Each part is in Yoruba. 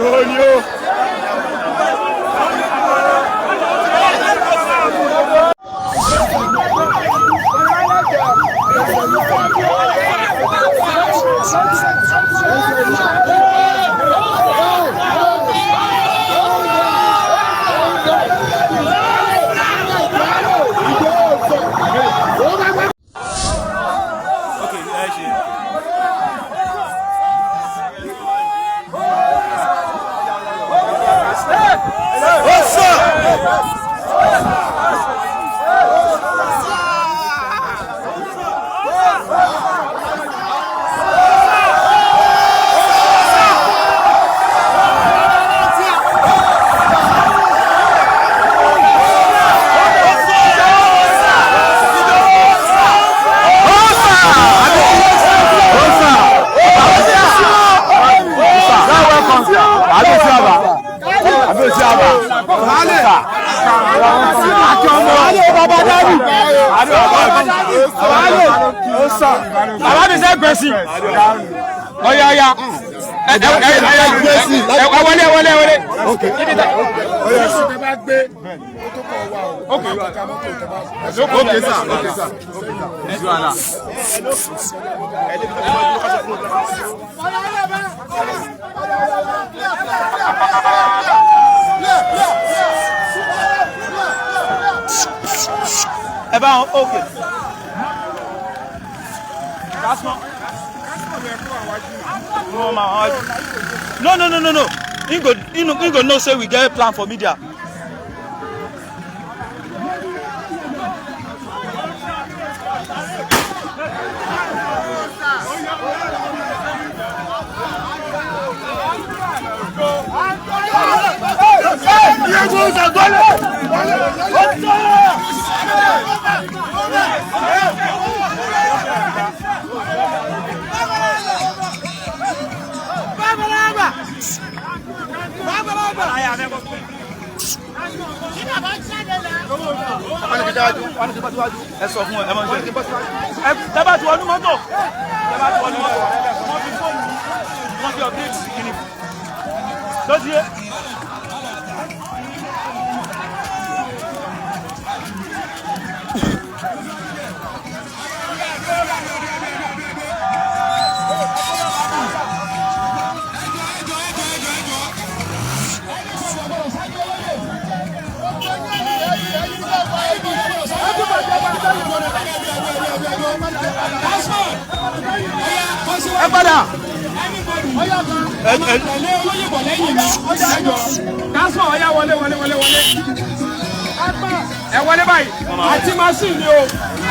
Ìgbòho ni ó. Okay, ẹ ṣe. Bàbá mi sẹ́ gbèsè. Ọ̀yà ọ̀yà. Ẹ ẹ wọlé wọlé wọlé. Okay sir, okay sir. Ẹ bá wọn, okay. That's not. No, ma, no, no, no, no, no. He go know say we get plan for media. Ẹ sọ fún ẹ, ẹ mọ ṣe. Ẹ tẹ́ bá ti wọnú mọ́tò. Tẹ́ bá ti wọnú mọ́tò. Wọ́n fi fóònù, wọ́n fi update kìíní. Lọ́sí yé. Ẹ padà. Ẹ ẹ. Kásán ọ̀yá wọlé wọlé wọlé wọlé. Ẹ wọlé báyìí. Àti machine ni o,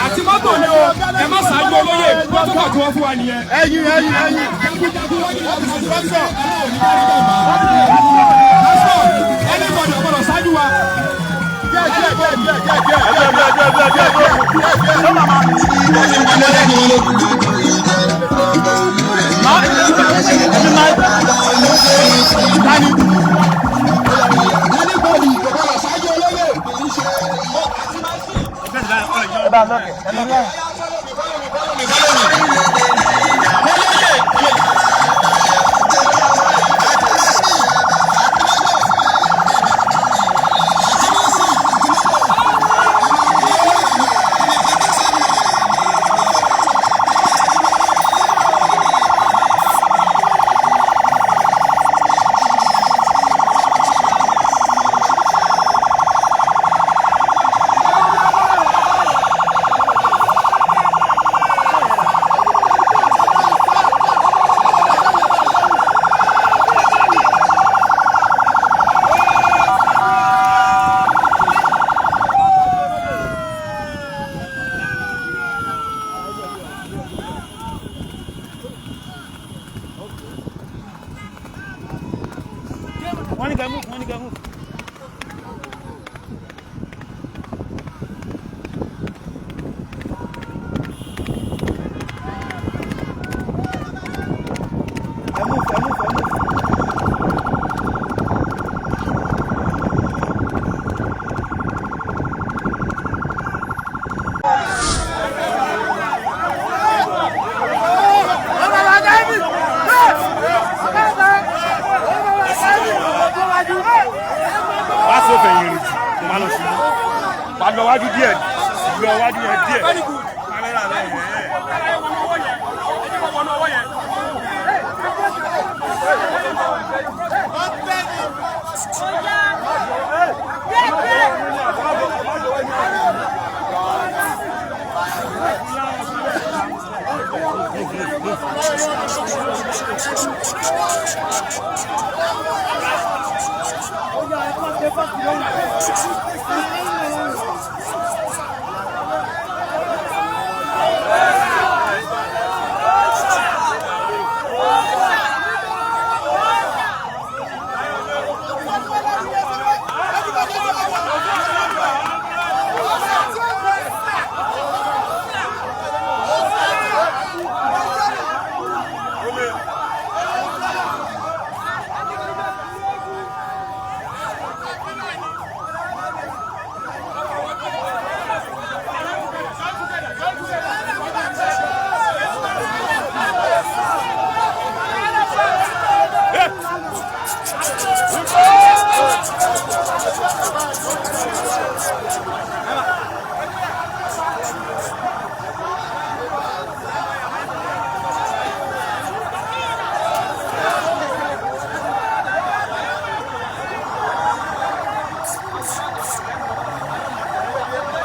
àti mọ́tò ni o, ẹ má ṣáájú olóyè, protocol tí wọ́n fún wa nìyẹn. Ẹyin ẹyin ẹyin. Kásán, anybody ò gbọ́dọ̀ ṣáájú wa. Díẹ̀ díẹ̀ díẹ̀ díẹ̀ díẹ̀ díẹ̀. Wọ́n ní kẹ́ move, wọ́n ní kẹ́ move. Ẹ move, ẹ move, ẹ move. wájú díẹ̀, lọ wájú yẹn díẹ̀. Very good. Kámẹ́rà rẹ̀ yẹn. Ẹ wọnú ọwọ́ yẹn. Ẹ jẹ́ kó wọnú ọwọ́ yẹn.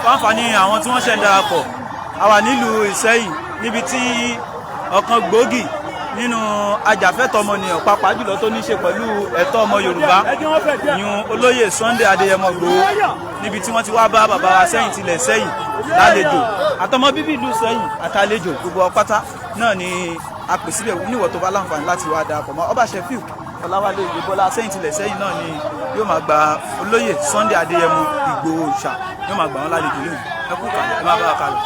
Fáǹfààní àwọn tí wọ́n ṣẹ̀ ń darapọ̀, a wà nílùú Ìsẹ́yìn níbi tí ọ̀kan gbòógì nínú ajàfẹ́tọ̀ọ́ ọmọnìyàn, pàápàá jùlọ tó ní ṣe pẹ̀lú ẹ̀tọ́ ọmọ Yorùbá, ìyún olóyè Sunday Adéyẹmọ Ìgbòho, níbi tí wọ́n ti wá bá bàbá wa Sẹ́yìn tilẹ̀ Sẹ́yìn lálejò, àtọmọ bíbí ìlú Sẹ́yìn àtàlejò gbogbo ọpátá náà ni a pè síbẹ̀. Níwọ̀ tó bá láǹfààní láti wá darapọ̀ mọ́ ọba Shefiu Ọláwálé Ìgbébọ́lá Sẹ́yìn tilẹ̀ Sẹ́yìn náà ni yóò máa gba olóyè Sunday Adéyẹmọ Ìgbòho ṣá, yóò máa gbà wọ́n lálejò lónìí. Ẹ kú kàlẹ̀, ẹ máa bá wa kàlẹ̀.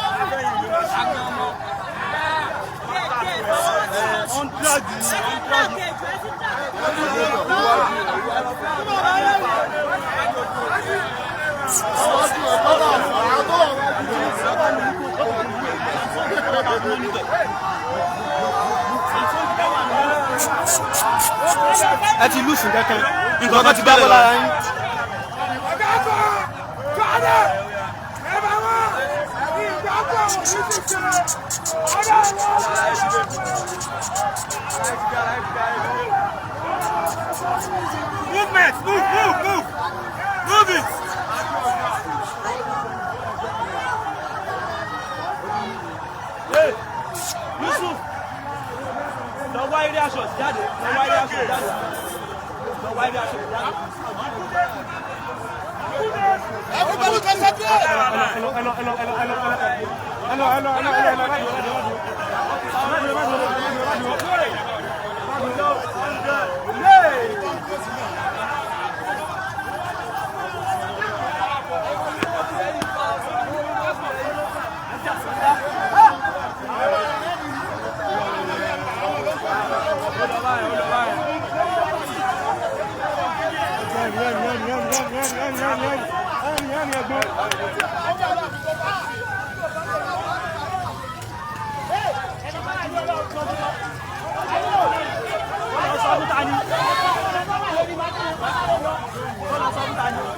Ẹ ti lùsùn kankan. Nǹkan kan ti bá bọ́ lára yín. Movement, move, move, move. Move it. Hey, Yusuf, lọ wá eré aṣọ jáde, lọ wá eré aṣọ jáde, lọ wá eré aṣọ jáde. Everybody concentrate.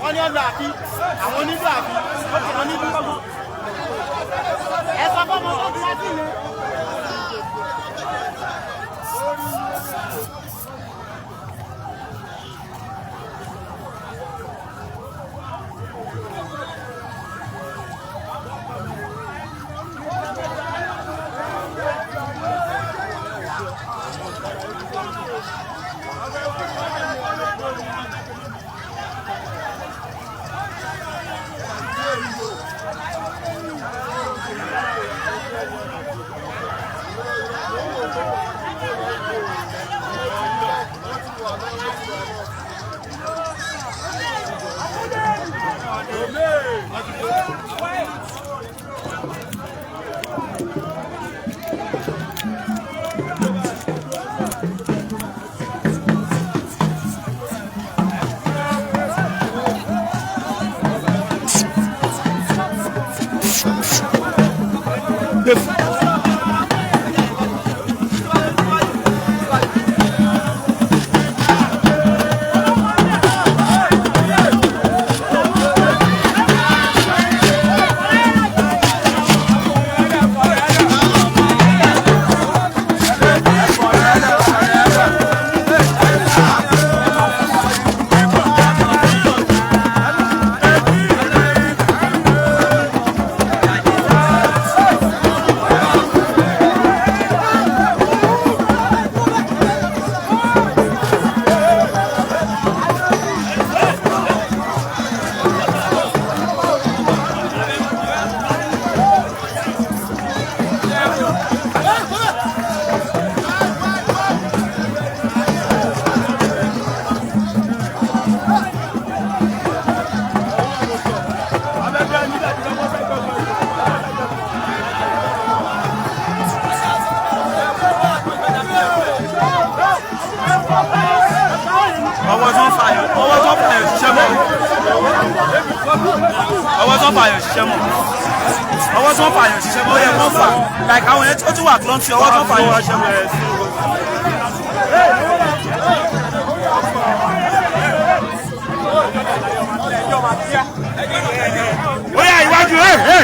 Wọ́n ní ọ̀lọ́ àfi àwọn onílù, àfi àwọn onílù. Ẹ sọ fún ọmọ tó ti wá sí ilé. Ọwọ́ tó fà yàn ṣiṣẹ́ mọ́. Ọwọ́ tó fà yàn ṣiṣẹ́ mọ́. Ọwọ́ tó fà yàn ṣiṣẹ́ mọ́. Ó yẹ kó fà. Like àwọn yẹn ó tún wà clumsy. Ọwọ́ tó fà yàn ṣiṣẹ́ mọ́. Ó yá, iwájú ẹ ẹ.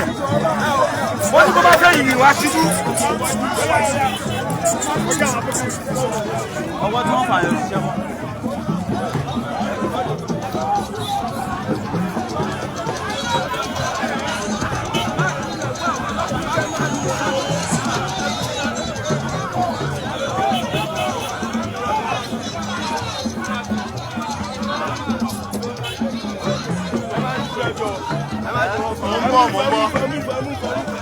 Wọ́n ní kó bá fẹ́ yìnyín wá síbú. Ọwọ́ tó fà yàn ṣiṣẹ́ mọ́. Mo ń bọ̀, mo ń bọ̀.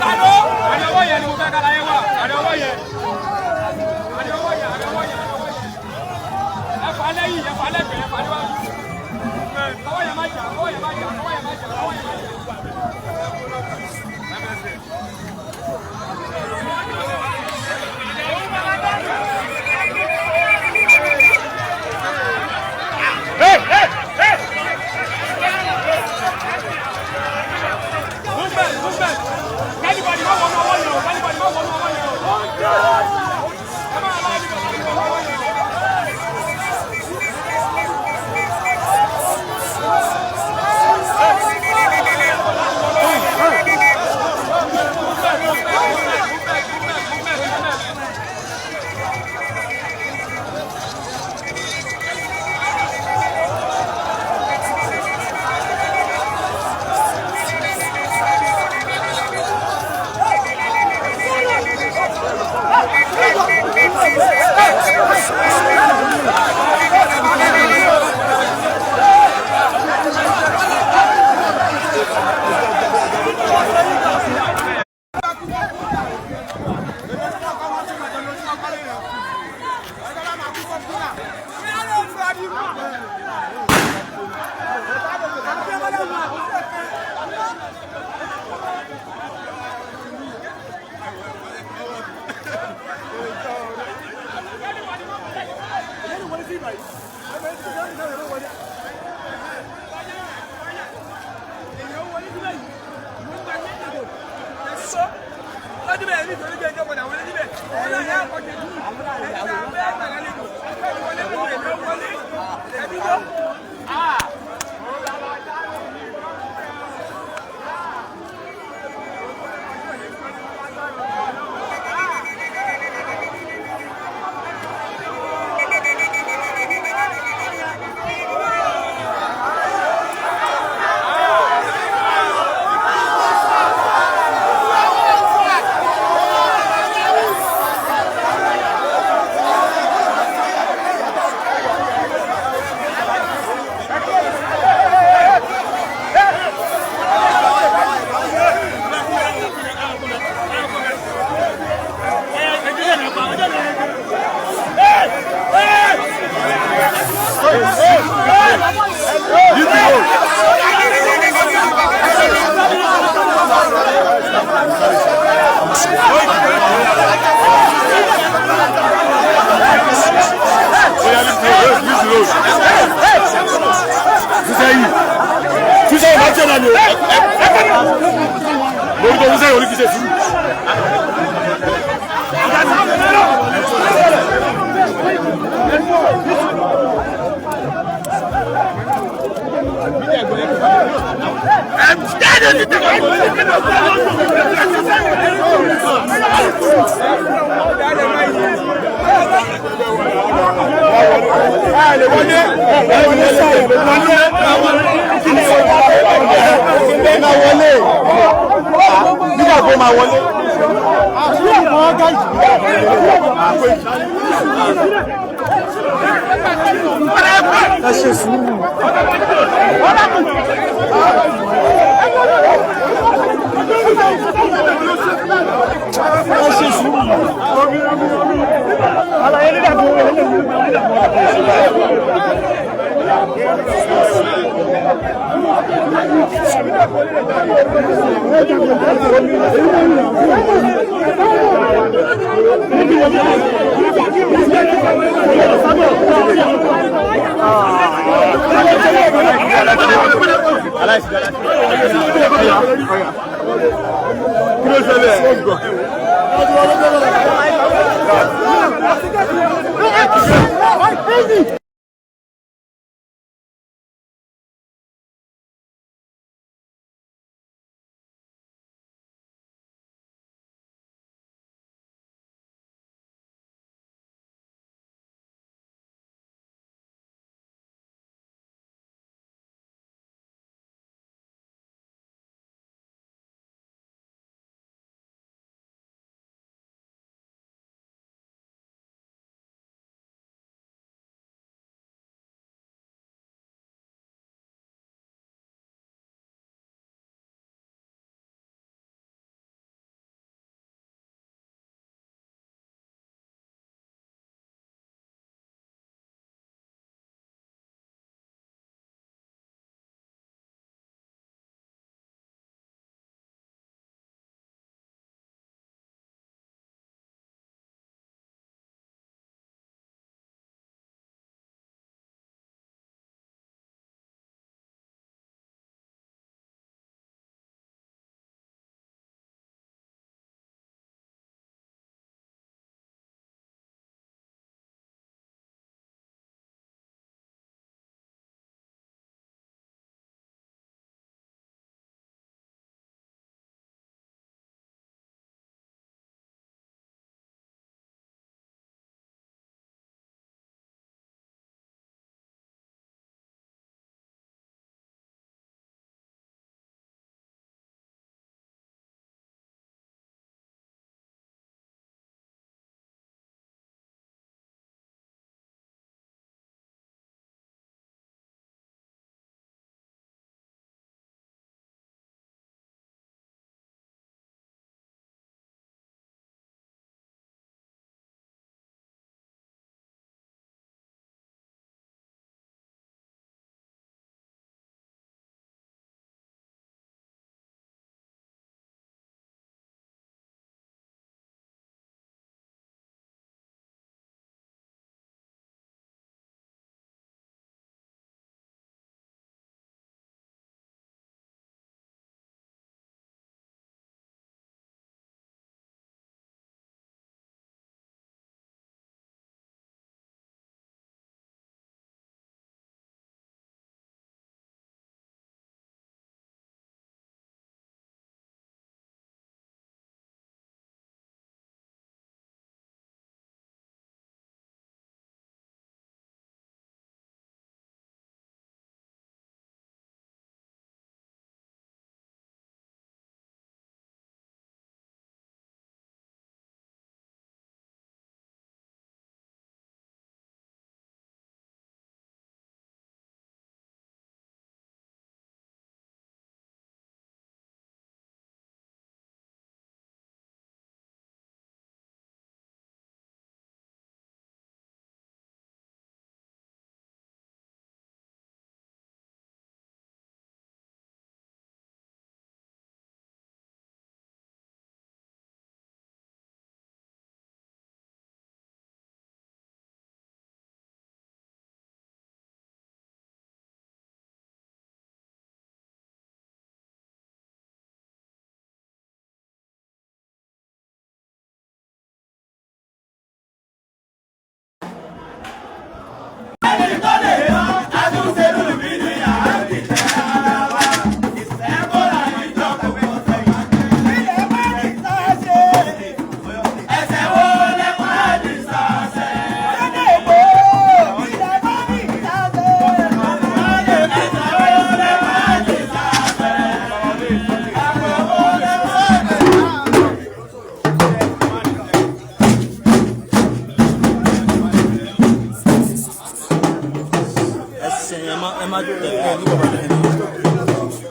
Talo, àdé ọwọ́ yẹn ni mo fẹ́ kára yẹn wà, àdé ọwọ́ yẹn. Àdé ọwọ́ yẹn, àdé ọwọ́ yẹn, àdé ọwọ́ yẹn. Ẹ fà á lẹ́yìn, ẹ fà á lẹ́gbẹ̀ẹ́, ẹ fà á níwájú. Ọwọ́ yẹn má jà, ọwọ́ yẹn má jà, ọwọ́ yẹn má jà, ọwọ́ yẹn má jà. Movement, movement. Kẹ́nìbọ̀dì má wọnú ọwọ́ yẹn o, kẹ́nìbọ̀dì má wọnú ọwọ́ yẹn o. Ẹ má allow anybody láti wọnú ọwọ́ yẹn o. náà ni o. Lórí tó ń sẹ́yìn orí kìí ṣe sùúrù. Nígbà tó máa wọlé. Ẹ ṣe sùúrù. Ẹ ṣe sùúrù. Kí ló ṣẹlẹ̀?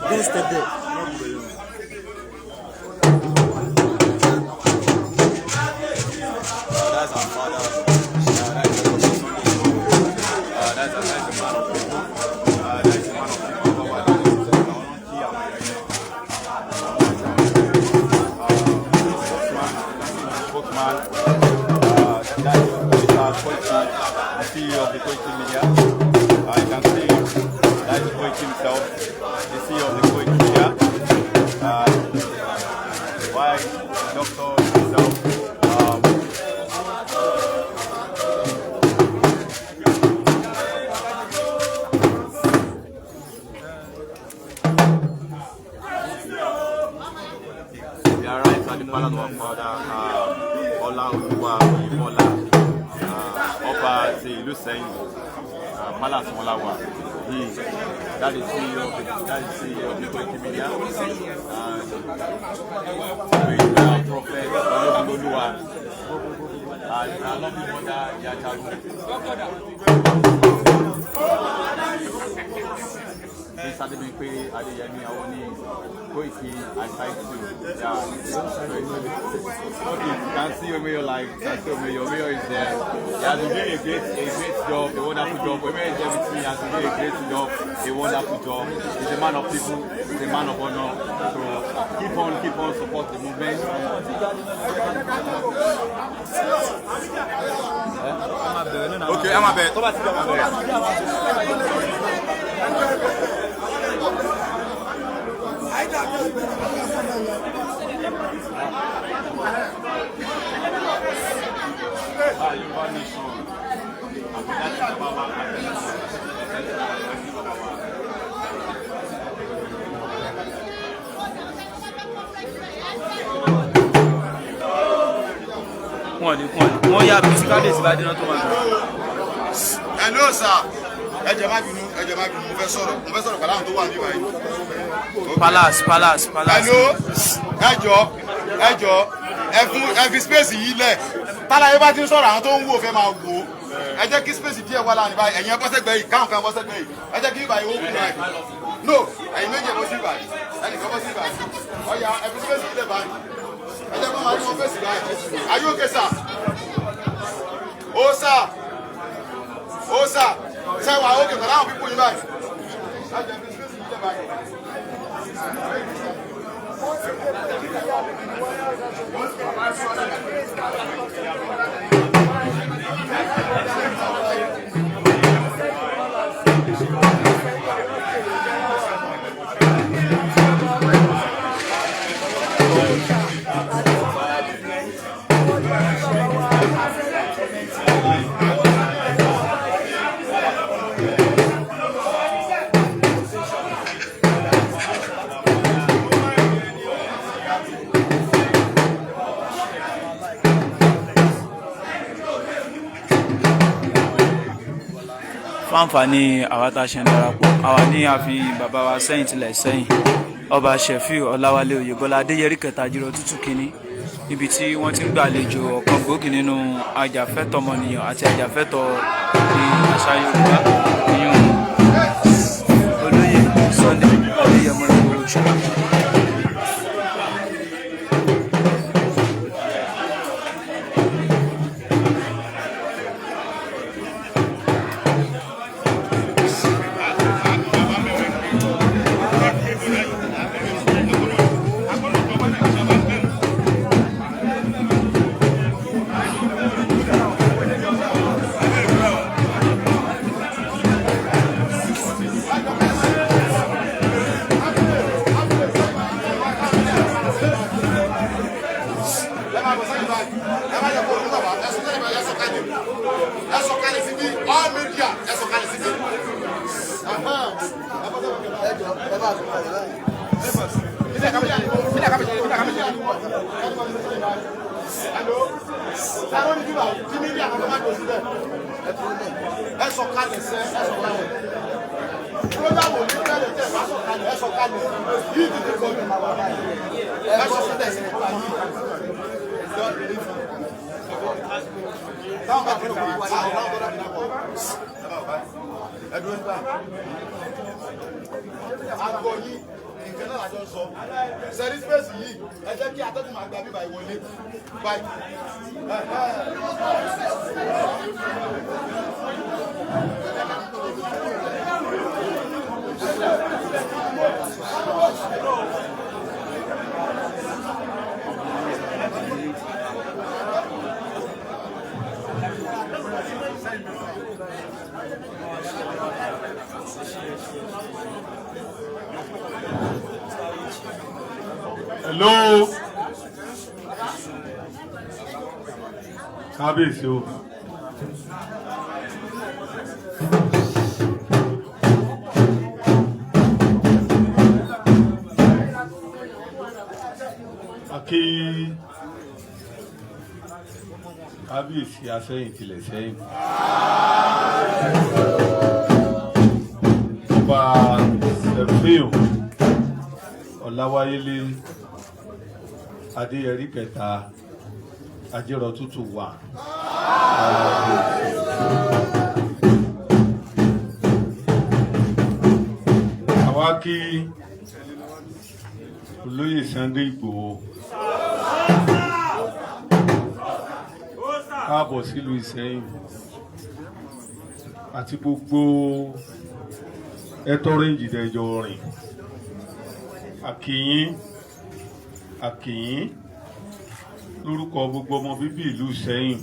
Don't step there. That's our father. That is Dr. Sunday Igboho. That is the man of people. That is the man of people. Baba, that is the kí àwọn èèyàn yẹn. Spokesman, that is Mr. Koiki, the CEO of the Koiki Media. You can see that is Koiki himself, the CEO of the Koiki Media. Why Doctor himself. We arrived at the palace of our father, Ọláolúwa Oyèbọ́lá, ọba ti ìlú Ìsẹ́yìn, palace wọn la wà yìí. That is CEO of the Koiki Media. And with our prophet Ológunlolúwa and our lovely mother, Ìyá Jagun. Prince Adebimpe Adeyemi Awoni Koiki, I cite you. Yeah. Okay, you can see Omeyo live. You can see Omeyo. Omeyo is there. He has been doing a great job, a wonderful job. Omeyo is there with me. He has been doing a great job, a wonderful job. He's a man of people. He's a man of honor. So keep on, support the movement. Okay, I'm a bit. Tó bá ti bẹ̀, máa bẹ̀rẹ̀. Ah, Yorùbá nation. Àbújá ti bàbá wa. Àti bàbá wa. Wọn ò ní kún ọ, wọn yà bí tí kábíyèsí bá dé náà tó máa bẹ̀rẹ̀. Hello sir, ẹ jọ̀ọ́, má bínú, ẹ jọ̀ọ́, má bínú, mo fẹ́ sọ̀rọ̀ pẹ̀lú àwọn tó wà níbí báyìí. Palace, palace, palace. Hello, ẹ jọ̀ọ́, ẹ jọ̀ọ́, ẹ fún, ẹ fi space yìí lẹ̀. Tálàyé bá ti ń sọ̀rọ̀, àwọn tó ń wò fẹ́ máa wò ó. Ẹ jẹ́ kí space díẹ̀ wà láàrin báyìí. Ẹ̀yin ẹ bọ́ sẹ́gbẹ̀ẹ́ yìí, káwọn kan bọ́ sẹ́gbẹ̀ẹ́ yìí. Ẹ jẹ́ kí ìbàyìí ó kú báyìí. No, ẹ̀yin méjì ẹ bọ́ sí ìbàyìí, ẹnìkan bọ́ sí ìbàyìí. Ọ̀ya, ẹ fi space yìí lẹ̀ báyìí. Ẹ jẹ́ kó máa rí wọn fèsì báyìí. Are you okay, sir? Ó sir, ó sir, ṣé wàá okay pẹ̀lú àwọn people yìí báyìí? Ẹ jẹ́ fi space yìí lẹ̀ báyìí. Fáǹfààní àwa tá a ṣe ń darapọ̀, àwa ní ààfin bàbá wa Sẹ́yìn tilẹ̀ Sẹ́yìn, Ọba Shefiu Ọláwálé Oyèbọ́lá Adéyẹrí kẹta Jírọ Tútù kínní, níbi tí wọ́n ti ń gbàlejò ọ̀kan gbòógì nínú ajàfẹ́tọ̀ọ́ ọmọnìyàn àti ajàfẹ́tọ̀ọ́ ní àṣà Yorùbá, ìyún Olóyè Sunday Adéyẹmọ Ìgbòho Òòṣà. Ẹ máa bọ̀ sẹ́yìn báyìí. Ẹ má yẹ kó o bàbá. Ẹ sọ sẹ́yìn báyìí. Ẹ sọ kalẹ̀, ẹ sọ kalẹ̀ síbí. All media, ẹ sọ kalẹ̀ síbí. Ẹ jọ, ẹ bá sọ kalẹ̀ báyìí. Hello, sáré ní bíbá tí media kan máa tó síbẹ̀. Ẹ sọ kalẹ̀ sẹ́, ẹ sọ kalẹ̀. Program ò ní bẹ̀rẹ̀ tẹ̀ bá sọ kalẹ̀. Ẹ sọ kalẹ̀ yìí tètè kọ́ mi. Ẹ sọ síbẹ̀ sẹ́. Táwọn bá fi kọ́ àwọn tó dábìí náà kọ́. Ẹ dúró nígbà. gbọ́ yín, nǹkan náà lájọ sọ. Sẹ́rí space yìí, ẹ jẹ́ kí atẹ́gùn máa gba bíbá ìwọlé báyìí. Hello. Kábíyèsí o. A kí kábíyèsí Asẹ́yìn tilẹ̀ sẹ́yìn. Ọba Sẹ̀fíù Ọláwáyélé Adéyẹrí kẹta Ajérọ̀tútù wà. Àwa kí olóyè Sunday Ìgbòho káàbọ̀ sílùú Ìsẹ́yìn àti gbogbo ẹtọ́rẹ́ǹjì dẹjọ́ rìn. Àkìyín, àkìyín lórúkọ gbogbo ọmọ bíbí ìlú Ìsẹ́yìn,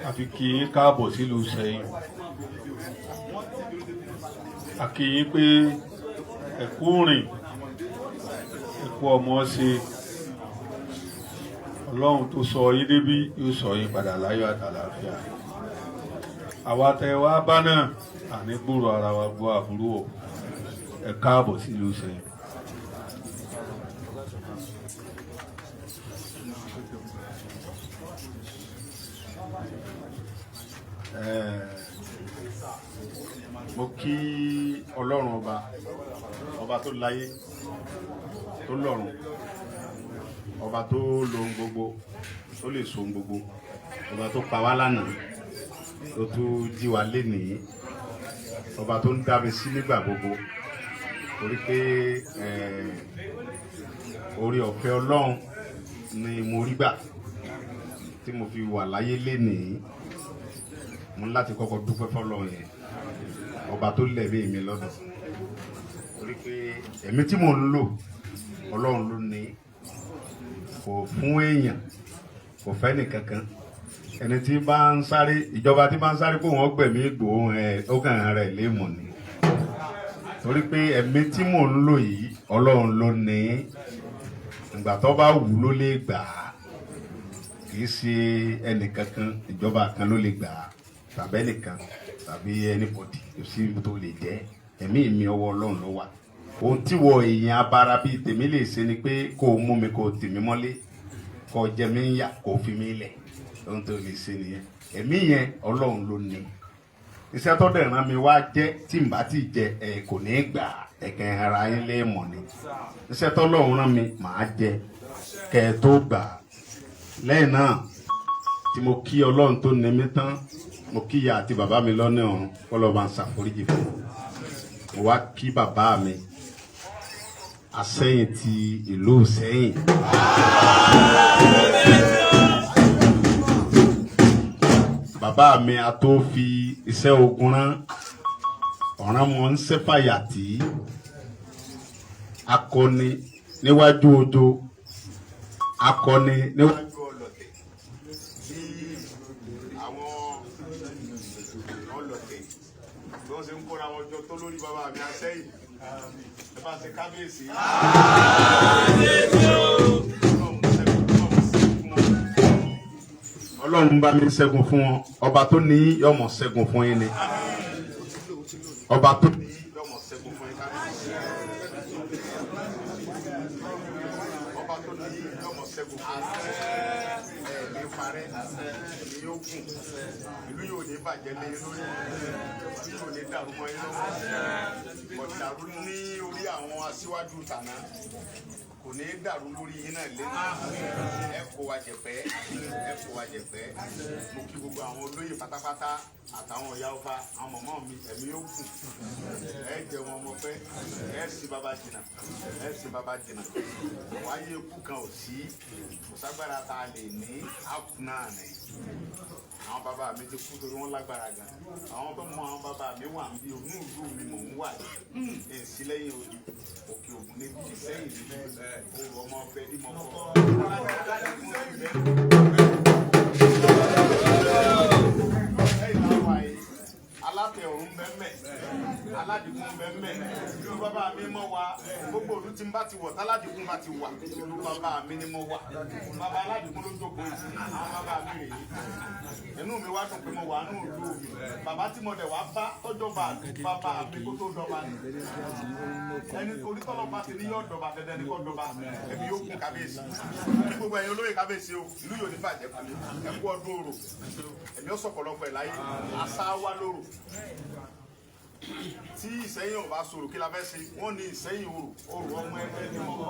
àfi kìyín káàbọ̀ sílùú Ìsẹ́yìn. Àkìyín pé ẹ̀kú rìn, ẹ̀kú ọmọ ṣe. Ọlọ́run tó sọ yín débí yóò sọ yín padà láyọ̀ àtàlàáfíà. Àwa tẹ wá bá náà àní gbúrò ara wa gbọ́ àbúrò o. Ẹ káàbọ̀ sílùú Ìsẹ́yìn. Mo kí Ọlọ́run ọba, ọba tó láyé tó lọ́run, ọba tó lohun gbogbo, tó lè so ohun gbogbo, ọba tó pa wá lánàá tó tún jí wa lénìí, ọba tó ń dá mi sí nígbà gbogbo, torí pé oore ọ̀fẹ́ Ọlọ́run ni mo rí gbà tí mo fi wà láyé lénìí. Mo ní láti kọ́kọ́ dúpẹ́ fọ́lọ́run yẹn, ọba tó lẹ̀mí mi lọ́dọ̀, torí pé ẹ̀mí tí mò ń lò Ọlọ́run ló ní, kò fún èèyàn, kò fẹ́ nìkankan. Ẹni tí bá ń sáré, ìjọba tí bá ń sáré kó wọ́n gbẹ̀mí Ìgbòho ẹ̀ ó kàn rẹ̀ léèmọ̀ ni, torí pé ẹ̀mí tí mò ń lò yìí Ọlọ́run ló ní. Ìgbà tó bá wù ló lè gbà á, kì í ṣe ẹnìkankan, ìjọba kan ló lè gbà á tàbí ẹnìkan tàbí anybody, kò sí ibi tó lè jẹ́. Ẹ̀mí mi ọwọ́ Ọlọ́run ló wà. Ohun tí wọ èèyàn abara bíi tèmi lè ṣe ni pé kó o mú mi, kó o tì mí mọ́lé, kó o jẹ mí ń yà, kó o fi mí lẹ̀. Ohun tó lè ṣe nìyẹn. Ẹ̀mí yẹn Ọlọ́run ló ní. Iṣẹ́ tó dẹ̀ rán mi wá jẹ́ tí n bá ti jẹ ẹ̀ kò ní gbà, ẹ̀kẹ́ ara yín lè mọ̀ ni. Iṣẹ́ tó Ọlọ́run rán mi màá jẹ kẹ́ ẹ tó gbà. Lẹ́yìn náà tí mo kí Ọlọ́run tó ní mi tán, mo kí ìyá àti bàbá mi lọ́nà ọ̀run, kọ́lọ́ bá ń ṣàforíjì fún mi. Mo wá kí bàbá mi Asẹ́yìn ti ìlú Ìsẹ́yìn. Bàbá mi a tó fi iṣẹ́ ogun rán, ọ̀ràn mọ́ ń sẹ́fàyà tí akọni níwájú ojo, akọni níwájú ọlọ̀tẹ̀. Bí àwọn ọlọ̀tẹ̀ bí wọ́n ṣe ń kóra wọn jọ tó lórí bàbá mi Asẹ́yìn, ẹ bá ṣe kábíyèsí. Ọlọ́run bá mi ṣẹ́gun fún wọn, ọba tó ní yọmọ ṣẹ́gun fún yín ni, ọba tó ní yọmọ ṣẹ́gun fún yín kábíyèsí. Ọba tó ní yọmọ ṣẹ́gun fún yín. Ẹ ní parẹ́, ẹ̀mí yóò gùn, ìlú yóò ní bàjẹ́ lé lórí, ìlú yóò ní dàrú mọ́ yín lọ́wọ́. Kò dàrú ní orí àwọn aṣíwájú tàná, kò Kò ní í dàrú lórí yín náà lẹ́nu. Ẹ kó wa jẹ̀pẹ́, ẹ kó wa jẹ̀pẹ́. Mo kí gbogbo àwọn olóyè pátápátá àtàwọn ìyá ọba, àwọn mọ̀mọ́ mi, ẹ̀mí yóò kù. Ẹ jẹ wọn ọmọ pẹ́, ẹ sì bàbá jìnnà, ẹ sì bàbá jìnnà. Wáyé ikú kan ò sí, kò ságbára tá a lè ní áàpù náà ni. Àwọn bàbá mi ti kú torí wọ́n lágbára gan. Àwọn tó mọ àwọn bàbá mi wà níbi òun ìlú mi mò ń wà yìí. Èsì lẹ́yìn odi, òkè ògùn níbi Ìsẹ́yìn níbi òru ọmọ ọbẹ̀ ní mọ́kọ́. Lẹ́yìn náà wà yìí, alátẹ ọ̀run bẹ́ẹ̀, aládìkún bẹ́ẹ̀, ìlú bàbá mi mọ́ wa, gbogbo òlu tí n bá ti wọ̀ táládìkún bá ti wà, ìlú bàbá mi ni mo wà. Bàbá aládìkún ló jókòó yìí, àwọn bàbá mi rèé. Inú mi wá dùn pé mo wà nínú ìlú mi. Bàbá tí mo dẹ̀ wá bá tọ́jọ́ bá bàbá mi kó tó dọba ni. Ẹni orí tọ́lọ́ bá ti ní yọ̀ dọba dandan ni kò dọba, ẹ̀mí yóò kún kábíyèsí. Kí gbogbo ẹ̀yin olóyè kábíyèsí o, ìlú yóò ní bàjẹ́ fún mi. Ẹ kú ọdún orò, ẹ̀mí ó sọ̀pọ̀lọpọ̀ ẹ̀ láyé, àṣà wa lóró. Tí Ìsẹ́yìn ò bá sọ̀rọ̀ kí la fẹ́ ṣe, wọ́n ní Ìsẹ́yìn orò, orò ọmọ ẹgbẹ́ ní mọ́kọ́.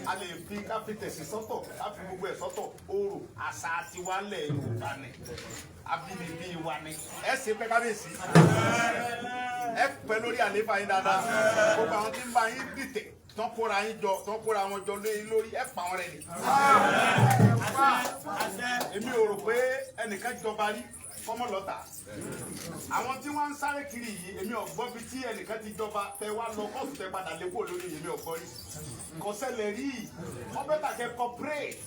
A lè fi káfíntẹ̀sì sọ́tọ̀, káfí gbogbo ẹ̀ sọ́tọ̀, orò àṣà tiwa lẹ̀ Yorùbá ni, abínibí wa ni. Ẹ ṣe pẹ́ kábíyèsí, ẹ pẹ́ lórí àlééfà yín dáadáa. Gbogbo àwọn tí ń bá yín dìtẹ̀, tán kóra yín jọ, tán kóra wọn jọ lé yín lórí, ẹ pa wọn rẹ ni. Èmi ò rò pé ẹnìkan jọba rí kọ́mọ lọ́tà. Àwọn tí wọ́n ń sáré kiri yìí, èmi ò gbọ́ bí tí ẹnìkan ti jọba tẹ wá lọ kóòtù tẹ padà lé kúrò lórí, èmi ò gbọ́ rí. Kò ṣẹlẹ̀ rí. Wọ́n bẹ́ẹ̀ tà kẹ́ cooperate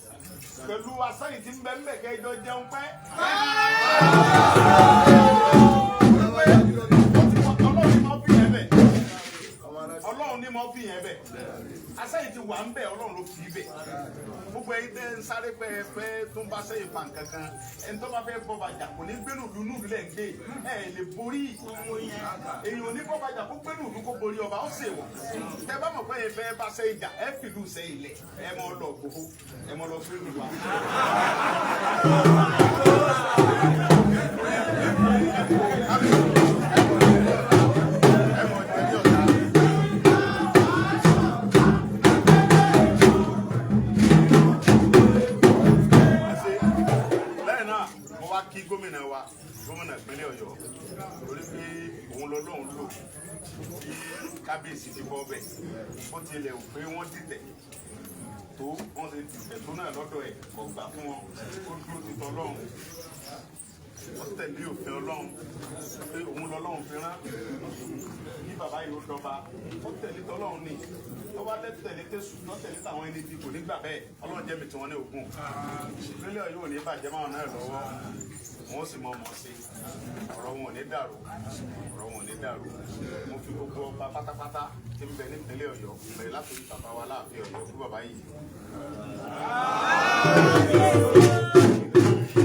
pẹ̀lú asẹ́yìn tí ń bẹ ń bẹ̀ kẹ́ jọ jẹun pẹ́. Ọlọ́run ní mo fi yẹn bẹ̀. Asẹ́yìn ti wà ń bẹ̀, Ọlọ́run ló fi bẹ̀. Gbogbo ẹ̀yin tẹ́ ń sáré pẹ́ẹ́pẹ́ tó ń bá sẹ́yìn fa nǹkan kan, ẹni tó bá fẹ́ bọ́ bàjá kò ní gbénú ìlú nù lẹ̀ ń gbé. Ẹ lè borí. Èyàn ò ní bọ́ bàjá kó gbénú ìlú kó borí ọba, ó sì wọ̀. Tẹ bá mọ̀ pé ẹ fẹ́ bá sẹ́yìn jà, ẹ fìlú sẹ́yìn lẹ̀, ẹ mọ lọ gbogbo, ẹ mọ lọ gbénú wa. Ẹ mọ ìtẹ́jú ọ̀tá. Ṣe lẹ́yìn náà mo wá kí gómìnà wa, gómìnà ìpínlẹ̀ Ọ̀yọ́, torí pé òun lọ́lọ́run lò tí kábíyèsí ti bọ́ bẹ̀. Bó tilẹ̀ ò pé wọ́n dìtẹ̀ tó, wọ́n ṣe dìtẹ̀ tó náà lọ́dọ̀ ẹ̀, kò gbà fún wọn, ó dúró ti tọ́lọ́run, ó tẹ̀lé òfin Ọlọ́run pé òun lọ́lọ́run fi rán kí bàbá yìí ó dọba, ó tẹ̀lé tọ́lọ́run ni. Tó bá tẹ̀lé tẹ̀sù tó tẹ̀lé táwọn ẹni bí kò ní gbà bẹ́ẹ̀, Ọlọ́run jẹ́ mi tí wọ́n ní ògùn. Ìpínlẹ̀ Ọ̀yọ́ ò ní bàjẹ́ máwọn náà lọ́wọ́, wọn ó sì mọ ọmọ sí, ọ̀rọ̀ wọn ò ní dàrú, ọ̀rọ̀ wọn ò ní dàrú. Mo fi gbogbo ọba pátápátá tí ń bẹ nípínlẹ̀ Ọ̀yọ́ bẹ̀rẹ̀ látòrí bàbá wa láàfin Ọ̀yọ́ fún bàbá yìí.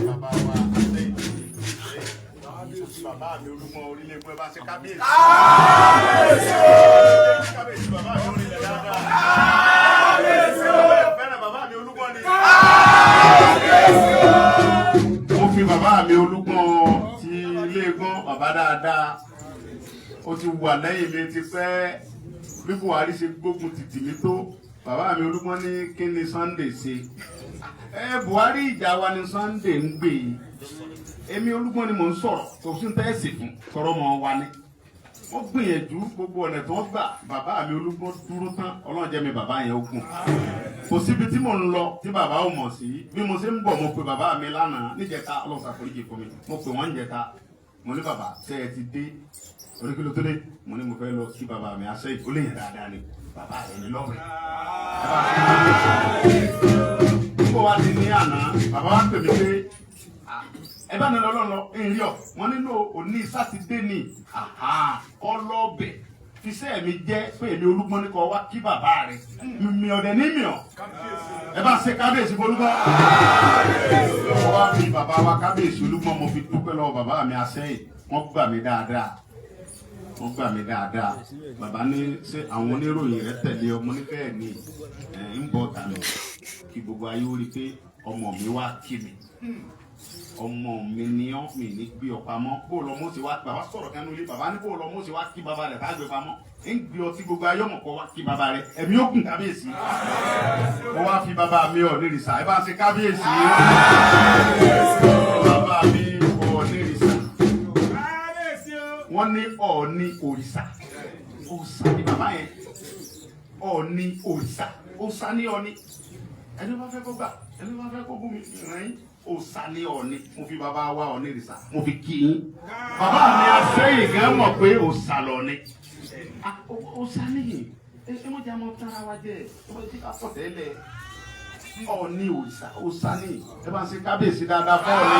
Bàbá wa àtẹ̀yìn bàbá mi Olúgbọ́n orílẹ̀ ègbọ́n, ẹ bá ṣe kábíyèsí. Kábíyèsí bàbá mi orílẹ̀ dáadáa. Fẹ́ràn bàbá mi Olúgbọ́n ni. Mo fi bàbá mi Olúgbọ́n ti ilé ẹ̀gbọ́n bàbá dáadáa. Ó ti wà lẹ́yìn mi ti pẹ́. Bí Buhari ṣe gbógun tìtì mi tó, bàbá mi Olúgbọ́n ní kí ni Sunday ṣe. Ẹ Buhari ìjà wa ni Sunday ń gbé yìí. Èmi Olúgbọ́n ni mò ń sọ̀rọ̀, kò sí tẹ́ẹ̀sì fún tọrọ mọ́ wa ni. Wọ́n gbìyànjú gbogbo ọ̀nà tí wọ́n gbà, bàbá mi Olúgbọ́n dúró tán, Ọlọ́run jẹ́ mi bàbá yẹn ogun. Kò síbi tí mò ń lọ tí bàbá ò mọ̀ sí. Bí mo ṣe ń bọ̀, mo pe bàbá mi lánàá níjẹta, Ọlọ́run ṣàforíjì fún mi. Mo pè wọ́n níjẹta, mo ní bàbá ṣé ẹ ti dé? Oríkìlò tó dé, mo ní mo fẹ́ lọ kí bàbá mi aṣẹ́ ìkólé yẹn dáadáa ni, bàbá rẹ̀ ní lọ́rẹ̀. Níbo wa ti ní àná, bàbá wa pè mí pé ẹ bá mi lọ lọ́lọ́ ìrìn ọ̀, wọ́n nílò òní sátidé ni ọlọ́ọ̀bẹ̀ fisẹ́ mi jẹ́ pé èmi Olúgbọ́n ní kọ́ wá kí bàbá rẹ̀ mi ọ̀dẹ̀ ní mi ọ̀. Ẹ bá ṣe kábíyèsí Olúgbọ́n. Mo wá fi bàbá wa kábíyèsí Olúgbọ́n, mo fi dúpẹ́ lọ́wọ́ bàbá mi Asẹ́yìn, wọ́n gbà mí dáadáa, wọ́n gbà mí dáadáa. Bàbá ní ṣé àwọn oníròyìn rẹ tẹ̀lé ọmọ ní bẹ́ẹ̀ ni ẹ̀ ń bọ̀ tànà kí gbogbo ayé ó rí pé ọmọ mi wá kí mi. Ọmọ mi ni ọ́, mi ní gbé ọ pamọ́. Bó lọ mo ti wá, bàbá sọ̀rọ̀ kan nílé, bàbá ní bó lọ mo ti wá kí bàbá rẹ̀ tá gbé pamọ́. Ń gbé ọtí gbogbo ayọ́mọ̀kọ́ wá kí bàbá rẹ̀, ẹ̀mí ó kùn kábíyèsí. Mo wá fi bàbá mi Ọ̀nìrìsà, ẹ bá ṣe kábíyèsí. Bàbá mi Ọ̀nìrìsà, wọ́n ní Ọ̀ọ̀ni òrìṣà, òòṣà ni bàbá yẹn. Ọ̀ọ̀ni òrìṣà, òòṣà ní Ọ̀ọ̀ni. Ẹni bá fẹ́ kó gbà, ẹni bá fẹ́ kó bú mi rìn yín. Òòṣà ní Ọ̀ọ̀ni. Mo fi bàbá wa Ọ̀nìrìsà, mo fi kí yín. Bàbá mi Asẹ́yìn gan mọ̀ pé òòṣà lọ̀ọ̀ni. Òòṣà nìyí, ẹ mọ̀ jẹ́ àmọ́ tára wa jẹ́, ẹ mọ̀ jẹ́ ká pọ̀ tẹ́lẹ̀. Ọ̀ọ̀ni òrìṣà, òòṣà ní. Ẹ bá ń ṣe kábíyèsí dáadáa fún Ọ̀ọ̀ni.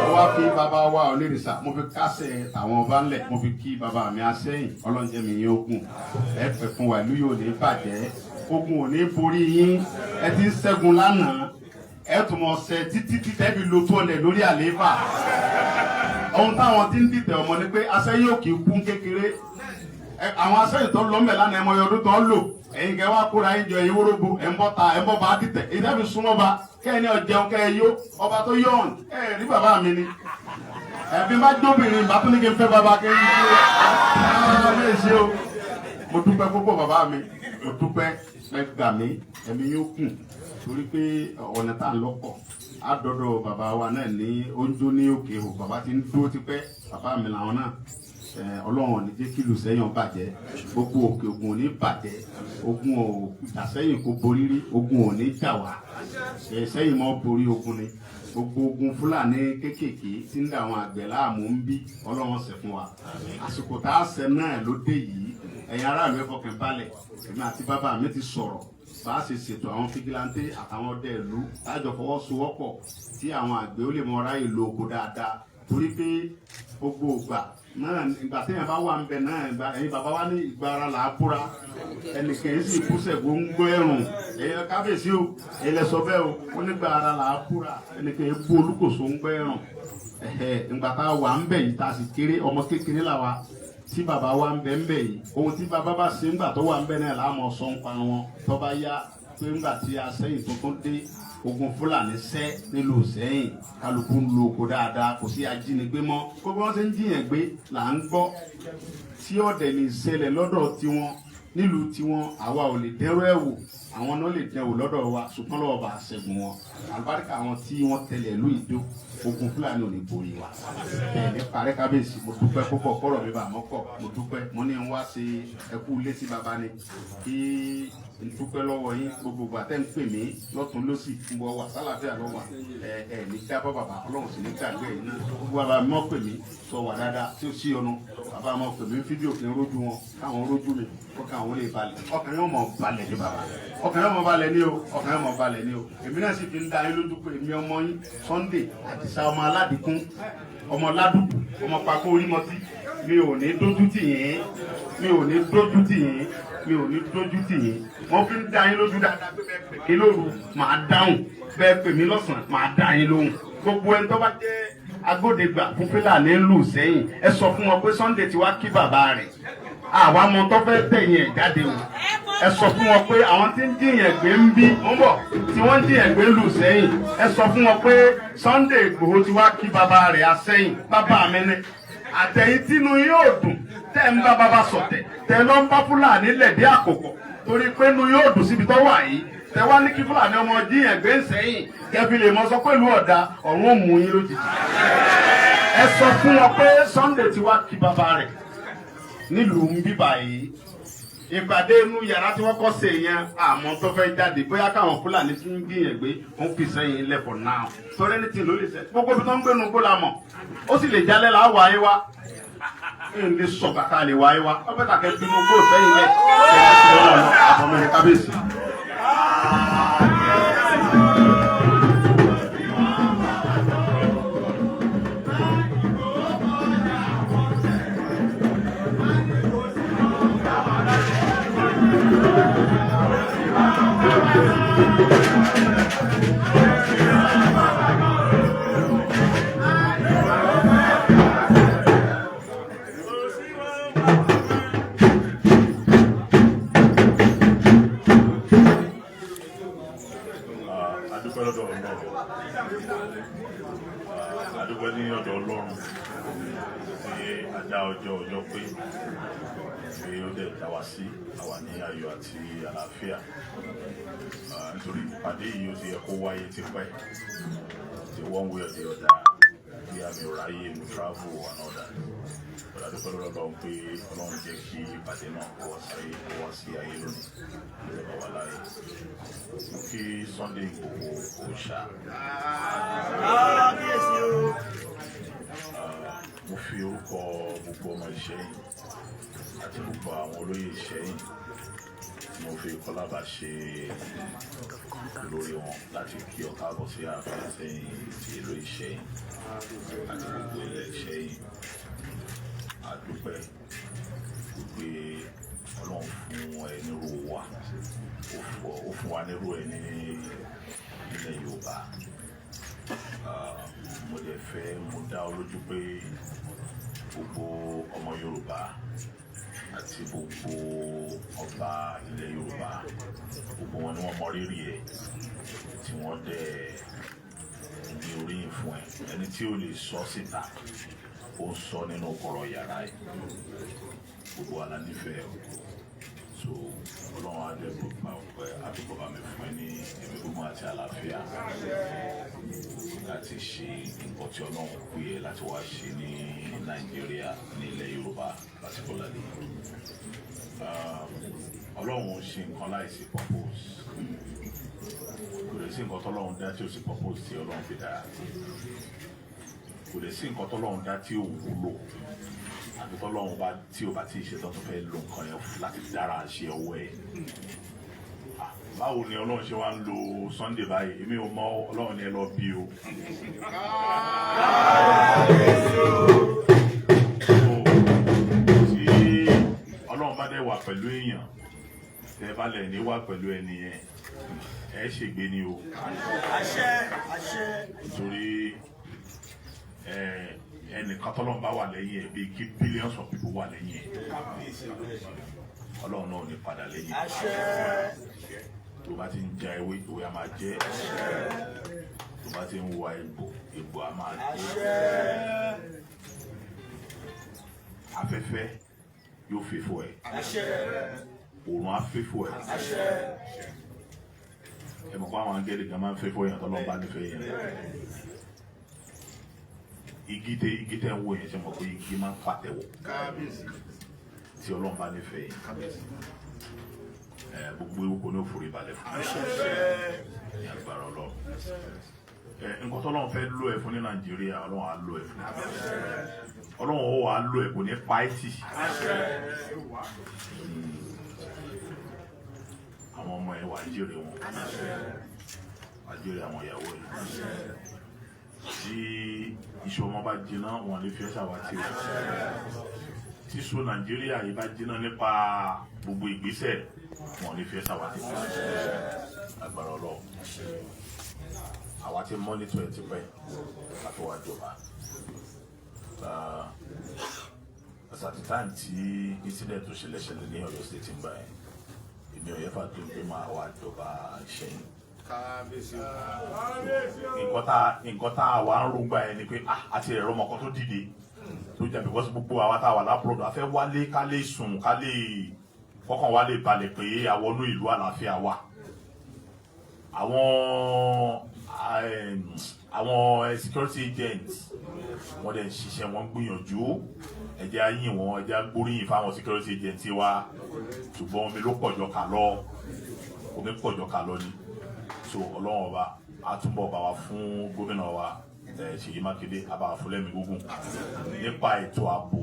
Mo wá fi bàbá wa Ọ̀nìrìsà, mo fi kásẹ̀ àwọn ọba ńlẹ̀, mo fi kí bàbá mi Asẹ́yìn. Ọlọ́njẹ́ mi yín ogun, ẹ pẹ́ fún wa, ìlú yóò ní bàjẹ́, ogun ò ní borí yín. Ẹ ti ń ṣẹ́gun lánàá, ẹ tún mọ̀ ṣe títí títẹ́ fi lo tó ọ̀nẹ̀ lórí àlééfà. Ohun táwọn ti ń dìtẹ̀ ọmọ ni pé Asẹ́yìn ò kì í kú kékeré. Àwọn Asẹ́yìn tó lọ́mẹ̀ lánàá, ẹ mọ ọdún tó ń lò. Ẹ̀yin kẹ́ wá kóra yín jọ, ẹ̀yin wóróbo, ẹ̀ ń bọ́ ta, ẹ̀ ń bọ́ bá dìtẹ̀, èyí tẹ́ fi súnmọ́ ba kẹ́ ẹ ní ọjẹun kẹ́ ẹ yó ọba tó yọ̀ọ̀n. Ẹ rí bàbá mi ni ẹ̀bí bá jóbìnrin bá tún ní kí n fẹ́ bàbá kẹ́ ẹ ṣe o. Mo dúpẹ́ púpọ̀ bàbá mi, mo dúpẹ́ ẹ gbà mí, ẹ̀mí yóò kùn torí pé ọ̀nà tá à ń lọ́pọ̀ á dọ́dọ̀ bàbá wa náà ní oúnjẹ ní òkè o. Bàbá ti ń dúró tipẹ́, bàbá mi làwọn náà. Ọlọ́run ò ní jẹ́ kí ìlú Sẹ́yìn bàjẹ́, gbogbo òkè Ògùn ò ní bàjẹ́, ogun ò Ìjàsẹ́yìn kò borí rí, ogun ò ní jà wá. Sẹ́yìn mọ́ borí ogun ni. Gbogbo ogun Fúlàní kéékèèké tí ń da àwọn àgbẹ̀ láàmú ń bí, Ọlọ́run ṣe fún wa. Àsìkò tá a ṣe náà ló dé yìí. Ẹ̀yin aráàlú ẹ fọkàn balẹ̀, èmi àti bàbá mi ti sọ̀rọ̀ bá a ṣe ṣètò àwọn fìgìláńtẹ́ àtàwọn ọdẹ ìlú lájọ fọwọ́sowọ́pọ̀ tí àwọn àgbẹ̀ ó lè mọ ráyè lo oko dáadáa, torí pé gbogbo ìgbà náà, ìgbà téèyàn bá wà ń bẹ náà, ẹ̀yin bàbá wa ní ìgbà ara là á búra, ẹnìkan yìí sì kúṣẹ̀ gbóngbó ẹ̀rùn. Ẹ̀yin kábíyèsí o, ẹ̀yin lẹ sọ bẹ́ẹ̀ o, wọ́n nígbà ara là á búra, ẹnìkan yìí bú olúkòso ń gbẹ́ ẹ̀rùn. Ìgbà tá a wà ń bẹ yìí, tá a sì kéré, ọmọ kékeré là wa tí bàbá wa ń bẹ ń bẹ yìí. Ohun tí bàbá bá ṣe ńgbà tó wà ń bẹ náà là á mọ̀ sọ ń pa wọn. Tó bá yá pé ńgbà tí Asẹ́yìn tuntun dé, ogun Fúlàní ṣẹ́ nílùú Sẹ́yìn, kálukú ń lo oko dáadáa, kò sí ajínigbé mọ́. Kó bí wọ́n ṣe ń jiyàn gbé là ń gbọ́ tí ọ̀dẹ̀ lè ṣẹlẹ̀ lọ́dọ̀ tiwọn nílùú tiwọn, àwa ò lè dẹ́rọ ẹ̀ wò, àwọn náà lè dẹ́wò lọ́dọ̀ wa, ṣùgbọ́n lọ́wọ́ bá a ṣẹ́gun wọn. Àlùbáríkà àwọn tí wọ́n tẹ̀lé ìlú Ìdó, ogun Fúlàní ò ní borí wa. Bẹ́ẹ̀ ní parẹ́ kábíyèsí, mo dúpẹ́ púpọ̀ kọ́rọ̀ mi bà mọ́kọ̀, mo dúpẹ́. Mo ní n wá ṣe ẹkú létí bàbá ni kí n dúpẹ́ lọ́wọ́ yín gbogbo ìgbà tẹ́ ń pè mí lọ́tún lọ́sì, ń bọ̀ wá sálàáfíà lọ́wọ́ ẹ ẹ ní jábọ́ bàbá, Ọlọ́run sì ní gbàgbé yìí náà. Gbogbo bàbá mi mọ́ pè mí sọ wà dáadáa tí ó sí ọnu, bàbá mọ́ pè mí fídíò kí n rójú wọn, káwọn rójú mi, kọ́kàn àwọn lè balẹ̀, ọkàn yóò mọ̀ balẹ̀ ní bàbá, ọkàn yóò mọ̀ balẹ̀ ní o, ọkàn yóò mọ̀ balẹ̀ ní o. Èmi náà sì fi ń da yín lójú pé èmi ọmọ yín Sunday Àdìsá, ọmọ aládìkún, ọmọ ládùkù, ọmọ pàkó orímọtí, mi ò ní dójú tì yín, mi ò ní dójú tì yín, mi ò ní dójú tì yín. Wọ́n fi ń da yín lójú dáadáa pé bẹ́ẹ̀ pè mí lóru màá dáhùn, bẹ́ẹ̀ pè mí lọ́sàn-án màá dá yín lóhùn. Gbogbo ẹni tó bá jẹ́ agbódegbà fún Fúlàní lù Sẹ́yìn, ẹ sọ fún wọn pé Sunday ti wá kí bàbá rẹ̀, àwa mọ tó fẹ́ tẹ̀yìn ẹ̀ jáde o. Ẹ sọ fún wọn pé àwọn tí ń jiyàn gbé ń bí ń bọ̀, tí wọ́n ń jiyàn gbé lù Sẹ́yìn, ẹ sọ fún wọn pé Sunday Ìgbòho ti wá kí bàbá rẹ̀ Asẹ́yìn, bàbá mi ni. Àtẹ̀yìn tínú yóò dùn tẹ́ ń bá bàbá sọ̀tẹ̀, tẹ́ lọ ń bá Fúlàní lẹ̀dí àkókò torí pé inú yóò dùn síbi tó wà yìí, tẹ́ wá ní kí Fúlàní ọmọ jiyàn gbé ń Sẹ́yìn kẹfì lè mọ sọ pẹ̀lú ọ̀dà ọ̀run ò mú yín lójijì. Ẹ sọ fún wọn pé Sunday ti wá kí bàbá rẹ̀ nílùú ń bíbà yìí. Ìpàdé inú yàrá tí wọ́n kọ́ ṣe yẹn, àmọ́ tó fẹ́ jáde bóyá káwọn Fúlàní tún ń gbìyànjú gbé ń fi Sẹ́yìn lẹ̀ for now, torí ẹni tí ló lè sẹ́ gbogbo ibi tó ń gbénu kó la mọ̀, ó sì lè jálẹ̀ là á wáyé wá, ń lè sọ bàtà lè wáyé wá, ó bẹ́ẹ̀ tàkẹ́ bínú kó Sẹ́yìn lẹ̀ àbọ̀mọ̀ ní kábíyèsí. Adúpẹ́ lọ́dọ̀ Ọlọ́run. Dá ọjọ́ ọjọ́ pé pé ó dẹ̀ dá wa sí àwa ní ayọ̀ àti àlàáfíà. Nítorí ìpàdé yìí, ó ti yẹ kó wáyé tipẹ́. The one way or the other, bí àmì ò ráyè, mo travel and all that, but a dúpẹ́ lọ́dọ̀ Ọlọ́run pé Ọlọ́run jẹ́ kí ìpàdé náà kó wá sí ayé lónìí, ló bá wà láyé. Mo kí Sunday Igboho Òòṣà. Kábíyèsí o. Mo fi orúkọ gbogbo ọmọ Ìṣẹ́yìn àti gbogbo àwọn olóyè Ìṣẹ́yìn tí mo fi Kọ́lábà ṣe olórí wọn láti kí ọ káàbọ̀ sí ààfin Ìṣẹ́yìn ti ìlú Ìṣẹ́yìn àti gbogbo ilẹ̀ Ìṣẹ́yìn. A dúpẹ́ wípé Ọlọ́run fún ẹ nírú wa, ó fún wa nírú ẹ ní ilẹ̀ Yorùbá. Mo dẹ̀ fẹ́ mo dá ọ lójú pé gbogbo ọmọ Yorùbá àti gbogbo ọba ilẹ̀ Yorùbá, gbogbo wọn ni wọ́n mọ rírì ẹ̀, tí wọ́n dẹ̀ ní oríyìn fún ẹ. Ẹni tí ò lè sọ síta, ó ń sọ nínú kọ̀rọ̀ yàrá ẹ̀. Gbogbo wa la nífẹ̀ẹ́ o. So Ọlọ́run á dẹ̀ gbogbo àdúgbò bá mi fún ẹ ní ẹ̀mí gbogbo àti àlàáfíà láti ṣe nǹkan tí Ọlọ́run pè é láti wá ṣe ní Nàìjíríà, ní ilẹ̀ Yorùbá particularly. Ọlọ́run ṣe nǹkan láìsí purpose. Kò lè sí nǹkan tọ́lọ́run dá tí ò sí purpose tí Ọlọ́run fi dára. Kò lè sí nǹkan tọ́lọ́run dá tí ò wúlò, àbí tọ́lọ́run bá tí ò bá tí ì ṣetán tó fẹ́ lo nǹkan yẹn láti dára ṣe ọwọ́ ẹ̀. Báwo ni Ọlọ́run ṣe wá ń lo Sunday báyìí? Èmi ò mọ. Ọlọ́run ni ẹ lọ bí o. Tí Ọlọ́run bá dẹ̀ wà pẹ̀lú èèyàn, tẹ́ bá lẹ̀ ní wà pẹ̀lú ẹni yẹn, ẹ ṣègbè ni o. Àṣẹ, àṣẹ. Nítorí ẹnìkan tọ́lọ́run bá wà lẹ́yìn ẹ̀, bíi kí billions of people wà lẹ́yìn ẹ̀. Ọlọ́run náà ò ní padà lẹ́yìn. Àṣẹ. Tó bá ti ń ja ewé, ewé a máa jẹ́. Tó bá ti ń wa egbò, egbò a máa jẹ́. Àṣẹ. Afẹ́fẹ́ yóò fèfò ẹ̀. Àṣẹ. Òòrùn á fèfò ẹ̀. Àṣẹ. Ẹ mọ̀ pé àwọn angẹ́lì kan máa ń fèfò yẹn tọ́lọ́run bá nífẹ̀ẹ́ yẹn. Igi tẹ ń wò yẹn, ṣe mọ̀ pé igi máa ń pàtẹ́wọ̀ tí Ọlọ́run bá nífẹ̀ẹ́ yẹn? Ẹ gbogbo ewu kò ní òfòrí balẹ̀ fún ní agbára Ọlọ́run. Ẹ nǹkan tọ́lọ́run fẹ́ lò ẹ fún ní Nàìjíríà, Ọlọ́run á lò ẹ fún. Ọlọ́run ó wà á lò ẹ, kò ní pa ẹ́ tì. Àwọn ọmọ ẹ, wà á jèrè wọn, wà á jèrè àwọn ìyàwó ẹ. Tí iṣu ọmọ bá jiná, wọn lè fi ẹ́ ṣàwátì o. Tí iṣu Nàìjíríà yìí bá jiná nípa gbogbo ìgbésẹ̀, wọn lè fi ẹ́ ṣàwátì o. Agbára Ọlọ́run, àwa ti monitor ẹ̀ tipẹ́ láti wá jọba. As at the time tí incident tó ṣẹlẹ̀ ṣẹlẹ̀ ní Ọ̀yọ́ State ń gbà yẹn, èmi ò yẹ fà tó pé máa wá jọba Ìṣẹ̀yìn. Nǹkan tá a wà ń rògbà yẹn ni pé, ah, àti ẹ̀rọ ọmọ kan tó dìde tó jà, because gbogbo àwa tá a wà l'abroad, a fẹ́ wálé ká lè sùn, ká lè kọ́kàn wá lè balẹ̀ pé àwọn inú ìlú àlàáfíà wà. Àwọn security agents, wọ́n dẹ̀ ń ṣiṣẹ́, wọ́n ń gbìyànjú. Ẹ jẹ́ á yìn wọ́n, ẹ jẹ́ á gbóríyìn fáwọn security agents wa. Ṣùgbọ́n omi ló pọ̀jọ kà lọ, omi pọ̀jọ kà lọ ni. So Ọlọ́run ọba á túbọ̀ bá wa fún gómìnà wa Ṣèyí Mákindé, á bá wa fún lẹ́mìí gígùn nípa ètò ààbò.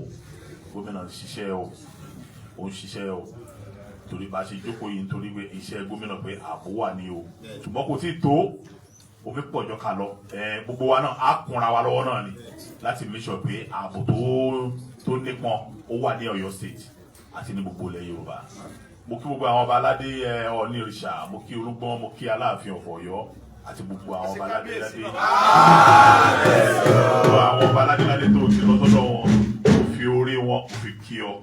Gómìnà ń ṣiṣẹ́ o, ó ń ṣiṣẹ́ o, torí bá a ṣe jókòó yìí, nítorí pé iṣẹ́ gómìnà pé ààbò wà ní o. Ṣùgbọ́n kò tí ì tó, omi pọ̀jọ kà lọ. Gbogbo wa náà á kunra wa lọ́wọ́ náà ni láti make sure pé ààbò tó nípọn ó wà ní Ọ̀yọ́ State àti ní gbogbo ilẹ̀ Yorùbá. Mo kí gbogbo àwọn ọba aládé, Ọọ̀ni ìrìṣà, mo kí Olúgbọ́n, mo kí Aláàfin of Ọ̀yọ́ àti gbogbo àwọn ọba aládé ládé, gbogbo àwọn ọba aládé ládé tó ti lọ sọ́dọ̀ wọn. Mo fi orí wọn, mo fi kí ọ.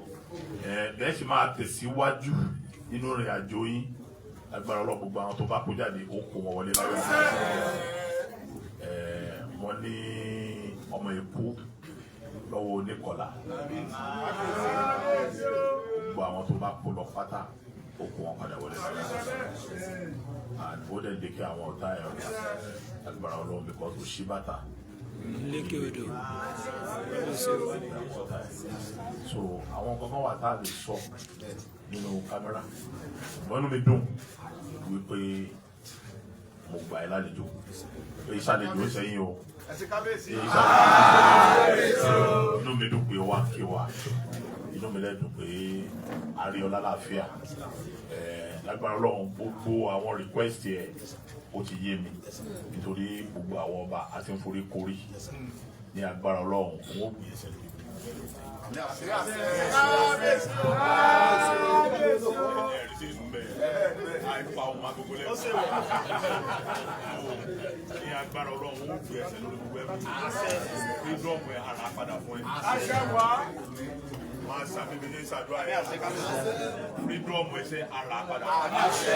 Bẹ́ẹ̀ sì máa tẹ̀síwájú nínú ìrìn àjò yín. Agbára Ọlọ́run, gbogbo àwọn tó bá kó jáde, ó kó wọn wọlé láyọ̀. Wọ́n ní ọmọ Èkó Lọ́wọ́ oníkọlà, gbogbo àwọn tó bá kó lọ pátá, ó kó wọn padà wọlé láyé, and ó dẹ̀ lè kí àwọn ọ̀tá ẹ̀ agbára Ọlọ́run, because ó ṣí bàtà Lékè odò. So àwọn kankan wà tá a lè sọ nínú kámẹ́rà, ṣùgbọ́n inú mi dùn wípé mo gbà ẹ́ lálejò. Èyí ṣàlejò ó sẹ́yìn o, èyí ṣàlejò. Inú mi dùn pé ó wá kí wa, inú mi lẹ́dùn pé a rí ọ lálàáfíà. Lágbára Ọlọ́run, gbogbo àwọn request ẹ̀ ó ti yé mi, nítorí gbogbo àwọn ọba àti ń forí korí. Ní agbára Ọlọ́run, òun ó gbé ẹsẹ̀ lórí. Ẹ̀rí sí ìsún bẹ́ẹ̀, àìpa ohun agogo lẹ́nu. Ní agbára Ọlọ́run, ó gbé ẹsẹ̀ lórí gbogbo ẹ̀rù. Freedom ẹ̀ ara padà fún ẹ. Máa ṣàfihàn ní ìṣàdúrà ẹ̀. Freedom ẹsẹ̀ ara padà fún ẹ.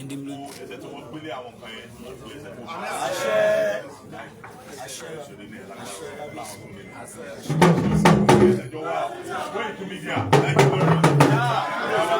Gbogbo ẹsẹ̀ tí wọ́n gbélé àwọn nǹkan yẹn, wọ́n gbé ẹsẹ̀ fún mi. Ìṣòro ní ẹ̀ lágbára láwọn tó ní. Ẹjọ́ wa, Koiki Media, thank you very much.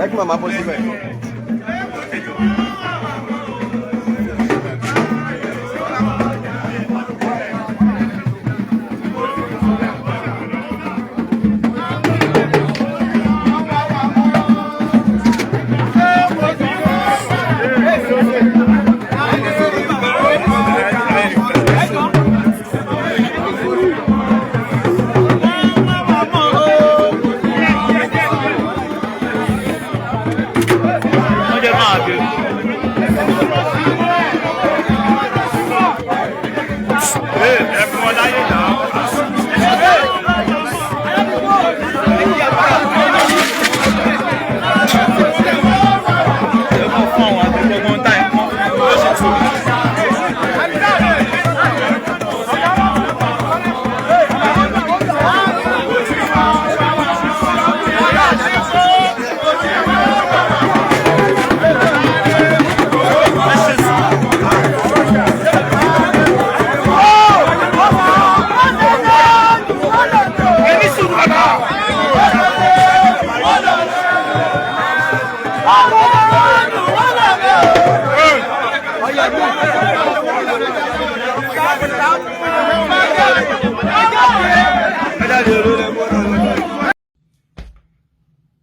Ẹ kí màmá bọ́ síbẹ̀.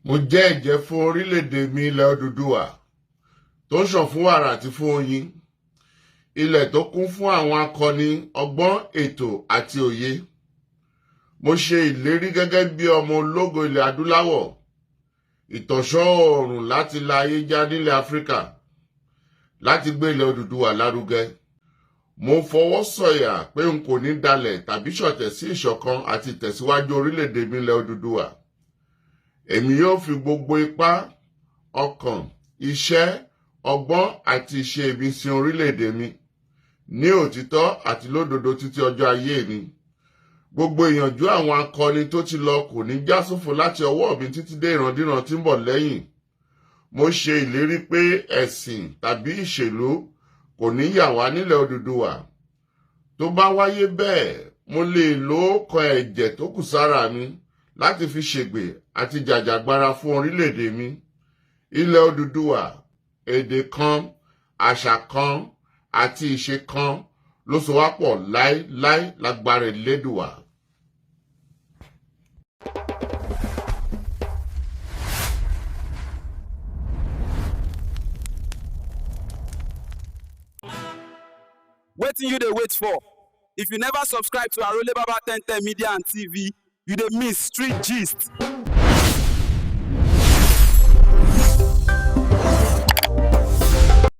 Mo jẹ́ ẹ̀jẹ́ fún orílẹ̀-èdè mi, ilẹ̀ Odùduwà tó ń ṣàn fún wàrà àti fún oyin, ilẹ̀ tó kún fún àwọn akọni, ọgbọ́n, ètò àti òye. Mo ṣe ìlérí gẹ́gẹ́ bí ọmọ ológo ilẹ̀ adúláwọ̀, ìtànṣán oòrùn láti la ayé já nílẹ̀ Áfíríkà, láti gbé ilẹ̀ Odùduwà lárugẹ. Mo fọwọ́ sọ̀yà pé n kò ní dalẹ̀ tàbí ṣọ̀tẹ̀ sí ìṣọ̀kan àti ìtẹ̀síwájú orílẹ̀-èdè mi, ilẹ̀ Odùduwà. Èmi yóò fi gbogbo ipá, ọkàn, iṣẹ́, ọgbọ́n àti ìṣe mi sin orílẹ̀-èdè mi ní òtítọ́ àti lódodo títí ọjọ́ ayé mi. Gbogbo ìyànjú àwọn akọni tó ti lọ kò ní já sófo láti ọwọ́ mi títí dé ìrandíran tí ń bọ̀ lẹ́yìn. Mo ṣe ìlérí pé ẹ̀sìn tàbí ìṣèlú kò ní yà wá nílẹ̀ Odùduwà. Tó bá wáyé bẹ́ẹ̀, mo lè lo ọ̀kan ẹ̀jẹ̀ tó kù sára mi láti fi ṣègbè àti jàjàgbara fún orílẹ̀-èdè mi. Ilẹ̀ Odùduwà, èdè kan, àṣà kan àti ìṣe kan ló so wá pọ̀ láéláé lágbára Elédùwà. Wetin you dey wait for? If you never subscribe to Arole Baba 1010 Media and TV, you dey miss street gist.